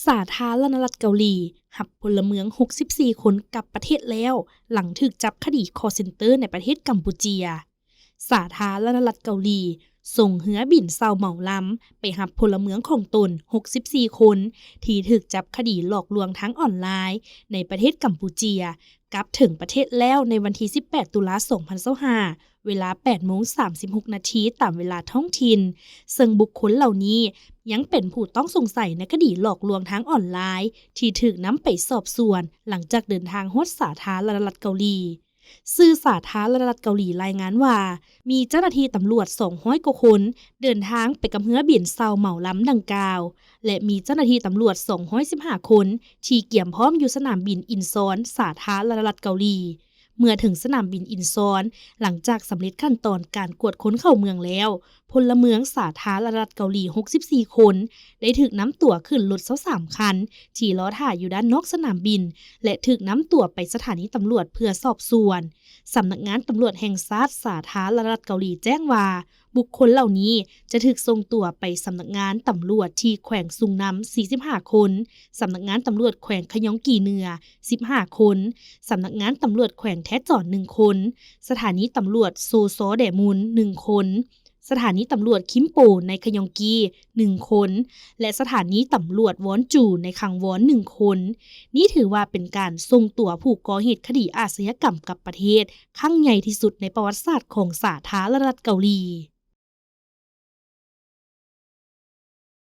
ສາທາລະນະລັດເກົາຫຼີ ຮັບພົນລະເມືອງຫົກສິບສີ່ຄົນກັບປະເທດແລ້ວ ຫຼັງຖືກຈັບຄະດີຄໍເຊັນເຕີໃນປະເທດກຳປູເຈຍ. ສາທາລະນະລັດເກົາຫຼີ ສົ່ງເຮືອບິນເຊົ່າເໝົາລຳ ໄປຮັບພົນລະເມືອງຂອງຕົນຫົກສິບສີ່ຄົນ ທີ່ຖືກຈັບຄະດີຫຼອກລວງທາງອອນລາຍ ໃນປະເທດກຳປູເຈຍ ກັບເຖິງປະເທດແລ້ວໃນວັນທີສິບແປດ ຕຸລາ ສອງພັນຊາວຫ້າ ເວລາແປດໂມງສາມສິບຫົກນາທີ ຕາມເວລາທ້ອງຖິ່ນ, ເຊິ່ງບຸກຄົນເຫຼົ່ານີ້ຍັງເປັນຜູ້ຕ້ອງສົງໄສໃນຄະດີຫຼອກລວງທາງອອນລາຍ ທີ່ຖືກນຳໄປສອບສວນ ຫຼັງຈາກເດີນທາງຮອດສາທາລະນະລັດເກົາຫຼີ. ສື່ສາທາລະນະລັດເກົາຫຼີລາຍງານວ່າ ມີເຈົ້າໜ້າທີ່ຕຳຫຼວດສອງຮ້ອຍກວ່າຄົນ ເດີນທາງໄປກັບເຮືອບິນເຊົ່າເໝົາລຳດັ່ງກ່າວ ແລະ ມີເຈົ້າໜ້າທີ່ຕຳຫຼວດສອງຮ້ອຍສິບຫ້າຄົນ ທີ່ກຽມພ້ອມຢູ່ສະໜາມບິນອິນຊອນ ສາທາລະນະລັດເກົາຫຼີ. ເມື່ອເຖິງສະໜາມບິນອິນຊອນ, ຫຼັງຈາກສຳເລັດຂັ້ນຕອນການກວດຄົນເຂົ້າເມືອງແລ້ວ, ພົນລະເມືອງສາທາລະນະລັດເກົາຫຼີຫົກສິບສີ່ຄົນ ໄດ້ຖືກນຳຕົວຂຶ້ນລົດຊາວສາມຄັນ ທີ່ລໍຖ້າຢູ່ດ້ານນອກສະໜາມບິນ ແລະ ຖືກນຳຕົວໄປສະຖານີຕຳຫຼວດເພື່ອສອບສວນ. ສຳນັກງານຕຳຫຼວດແຫ່ງຊາດສາທາລະນະລັດເກົາຫຼີແຈ້ງວ່າ ບຸກຄົນເຫຼົ່ານີ້ຈະຖືກສົ່ງຕົວໄປສຳນັກງານຕຳຫຼວດທີ່ແຂວງຊຸງນຳ ສີ່ສິບຫ້າຄົນ, ສຳນັກງານຕຳຫຼວດແຂວງຂະຍອງກີເໜືອ ສິບຫ້າຄົນ, ສຳນັກງານຕຳຫຼວດແຂວງແທຈອນ ໜຶ່ງຄົນ, ສະຖານີຕຳຫຼວດໂຊຊໍແດມູນ ໜຶ່ງຄົນ, ສະຖານີຕຳຫຼວດຄິມໂປໃນຂະຍອງກີ ໜຶ່ງຄົນ ແລະ ສະຖານີຕຳຫຼວດວອນຈູໃນຄັງວອນ ໜຶ່ງຄົນ. ນີ້ຖືວ່າເປັນການສົ່ງຕົວຜູ້ກໍ່ເຫດຄະດີອາຊະຍາກຳກັບປະເທດ ຄັ້ງໃຫຍ່ທີ່ສຸດໃນປະຫວັດສາດຂອງສາທາລະນະລັດເກົາຫຼີ.